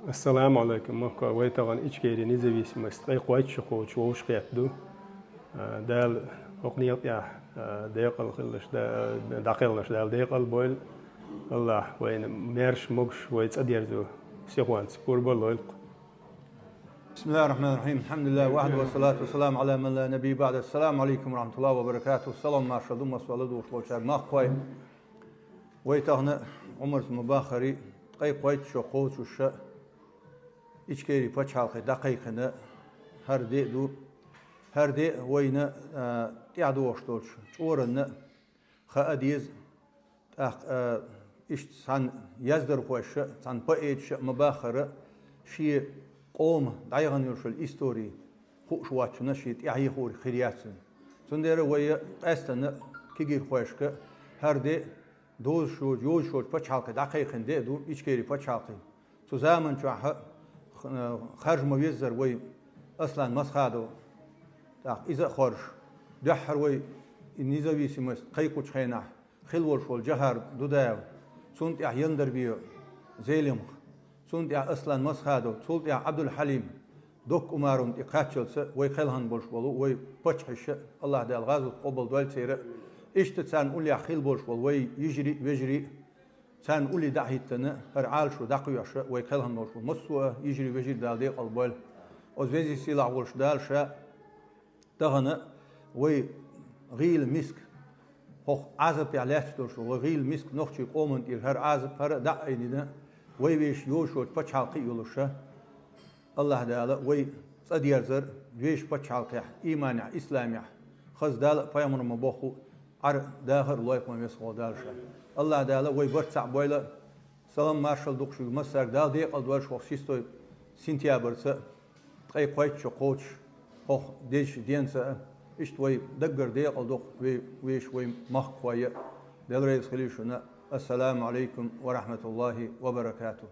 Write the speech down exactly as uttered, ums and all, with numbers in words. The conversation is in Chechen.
Ассаламу алейкум, махка, вай тахана Ичкери независимость ткъе кхойтта шо кхочуш вовшахкхетта ду. А, Дала хӀокху некъа тӀехь, а, декъал хилалаш, да-, дӀакхелхинарш Дала декъал бойла. Аллахь вайна маьрша, могуш, вай цӀа дерзо сихонца пурба лойла-кх. بسم الله الرحمن الرحيم. الحمد لله وحده والصلاة والسلام على من لا نبي بعده. السلام عليكم ورحمة الله وبركاته. Салам маршалла ду массо а ладугӀуш болчаьрга, махкахой. Вай тахана, Ӏумарца ма-баххара, ткъе кхойтта шо кхочуш Ичкери пачхьалкхе дӀакхайкхина хӀара де а ду. ХӀара де а вайна, а, тӀаьхьадогӀуш долчу чкъурана хаа деза. ТӀаккха, а, иштта цхьана яздархоша, цхьана поэташа а ма-баххара, шен къоман дӀаяхана йолуш йолу истори хууш воцчунна шен тӀаьхьахьехориг хир яц цуьнан. Цундела вай къаьсттина кегийрхошка хӀара де а, дозуш йоцу, йозуш йолчу пачхьалкхе дӀакхайкхина де а ду, Ичкери пачхьалкхе. Цу заман чохь х-, харжа ма-веззара вай Аслан Масхадов, тӀаккха иза а хоржуш, дуьххьара вай и независимость кхайкхучу хенахь хилла волуш волу Джохар Дудаев, цунна тӀехь Яндарбиев Зелимха, цунна тӀехь Аслан Масхадов, цул тӀехь Ӏабдул-Хьалим, Докка Умаровна тӀе кхаччалца вай кхелхина болуш болу вай паччахьаш а, Аллахь Дала гӀазот къобал дойла церан а, иштта царна уллехь хилла болуш болу вай йижарий а, вежарий а, царна улле дӀа а хӀиттина, хӀара Ӏалашо дӀакхоьхьуш а вай кхелхина болуш болу массо а йижарий, вежарий Дала декъал бойла. Оцу везачу сийлахь волчу Дала ша тахана вай гӀийла миска, хӀокху Ӏазапехь лаьтташ долуш вай гӀийла миска нохчийн къоман тӀера хӀара Ӏазап, хӀара а дӀа а айдина, вай вешан йозуш йолчу пачхьалкхе а йолуш а, Аллахь Дала вай цӀа дерзар вешан пачхьалкхехь ийманехь, исламехь, хаза Дала а, пайхамара ма-бохху, Ӏар-дахар а лойкъо веза волу Дала ша. Аллахь Дала вай барт цхьаъ бойла. Салам маршалла ду-кх шуьга массаьрга, Дала декъал дойла шу хӀокху шестой сентябрьца, ткъе кхойтта шо кхочуш хӀокху дезачу денца а. Иштта вай даггара декъал ду-кх ве-, вешан вай махкахой а. Дела реза хуьлийла шуна. Ассаламу алейкум ва рахматуллахи ва баракатух.